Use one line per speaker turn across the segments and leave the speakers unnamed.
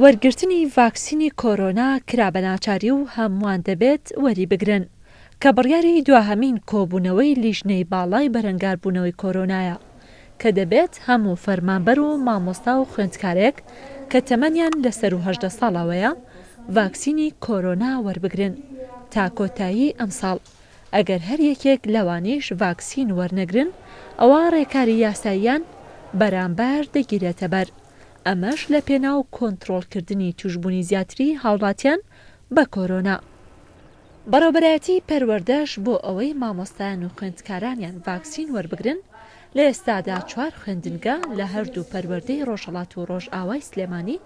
وەرگرتنی ڤاکسینی کۆرۆنا کرا بە ناچاری و هەمووان دەبێت وەریبگرن، کە بڕیاری دواهەمین کۆبوونەوەی لیژنەی باڵای بەرەنگاربوونەوەی کۆرۆنایە، کە دەبێت هەموو فەرمانبەر و مامۆستا و خوێندکارێک کە تەمەنیان لە سەروو 18 ساڵەوەیە ڤاکسینی کۆرۆنا وەربگرن تا کۆتایی ئەمساڵ، ئەگەر هەر یەکێک لەوانیش ڤاکسین وەرنەگرن ئەوا ڕێکاری یاساییان بەرامبەر دەگیرێتەبەر. ئەمەش لە پێناو کۆنترۆڵکردنی تووشبوونی زیاتری هاوڵاتیان بە کۆرۆنا. بەڕێوبەرایەتی پەروەردەش بۆ ئەوەی مامۆستایان و خوێندکارانیان ڤاکسین وەربگرن، لە ئێستادا چوار خوێندنگە لە هەردوو پەروەردەی ڕۆژهەڵات و ڕۆژئاوای سلێمانی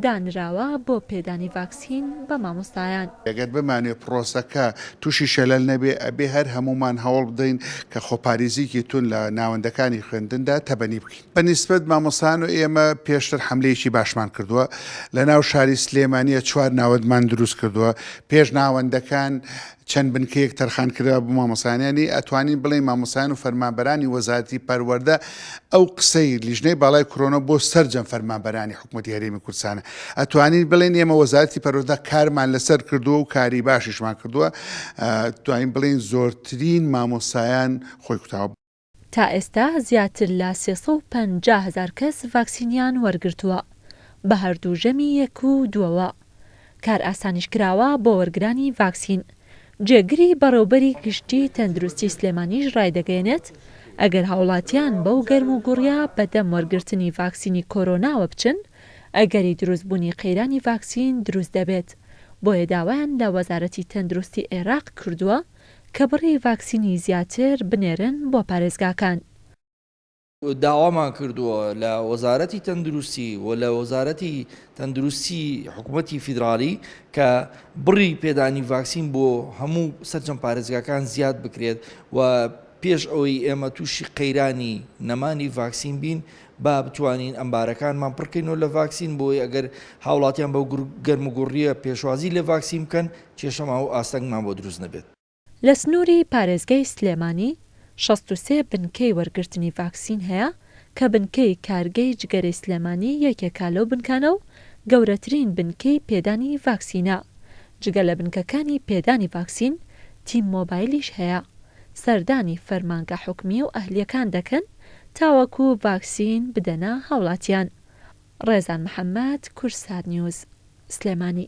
دانراوە بۆ پێدانی ڤاکسین بە مامۆستایان.
گەر بمانەوێ پرۆسەکە تووشی شەلەل نەبێ، ئەبێ هەر هەموومان هەوڵ بدەین کە خۆپاریزیکی توند لە ناوەندەکانی خوێندندا تەبەنی بکەین. بە نیسبەت مامۆستایان و ئێمە پێشتر حەملەیەکی باشمان کردووە لە ناو شاری سلێمانیە چوار ناوەندمان دروست کردووە پێش ناوەندەکان چەند بنکەیەک تەرخان کرا بۆ مامۆستایانی ئەتوانین بڵێین مامۆستایان و فەرمانبەرانی وەزارەتی پەروەردە ئەو قسەی لیژنەی باڵای کرۆنە بۆ سەرجەم فەرمانبەرانی حکوومەتی هەرێمی کوردستانە ئەتوانین بڵێن ئێمە وەزارەتی پەروەردە کارمان لەسەر کردووە و کاری باشیشمان کردووە توانین بڵێین زۆرترین مامۆستایان خۆی کوتاوە.
تا ئێستا زیاتر لە 350 هەزار کەس ڤاکسینیان وەرگرتووە بە هەردوو ژەمی یەک و دووەوە. کارئاسانیش کراوە بۆ وەرگرانی ڤاکسین. جێگری بەڕێوبەری گشتی تەندروستی سلێمانیش ڕایدەگەیەنێت، ئەگەر هاوڵاتیان بەو گەرموگوڕیە بەدەم وەرگرتنی ڤاکسینی کۆرۆناوە بچن، ئەگەری دروستبوونی قەیرانی ڤاکسین دروست دەبێت، بۆیە داوایان لە وەزارەتی تەندروستی عێراق کردووە کە بڕی ڤاکسینی زیاتر بنێرن بۆ پارێزگاکان.
داوامان کردووە لە وەزارەتی تەندروستی و لە وەزارەتی تەندروستی حکوومەتی فیدراڵی کە بڕی پێدانی ڤاکسین بۆ هەموو سەرجەم پارێزگاکان زیاد بکرێت و پێش ئەوەی ئێمە تووشی قەیرانی نەمانی ڤاکسین بین با بتوانین ئەمبارەکانمان پڕکەینەوە لە ڤاکسین بۆی ئەگەر هاوڵاتیان بەو گەرموگوڕییە پێشوازی لە ڤاکسین بکەن کێشەمان و ئاستەنگمان بۆ دروست نەبێت.
لە سنووری پارێزگای سلێمانی 63 بنکەی وەرگرتنی ڤاکسین هەیە کە بنکەی کارگەی جگەرەی سلێمانی یەکێکە لەو بنکانە و گەورەترین بنکەی پێدانی ڤاکسینە، جگە لە بنکەکانی پێدانی ڤاکسین تیم مۆبایلیش هەیە سەردانی فەرمانگە حکومی و ئەهلییەکان دەکەن تاوەکو ڤاکسین بدەنە هاوڵاتیان. ڕێزان محەمەد، کوردسات نیوز، سلێمانی.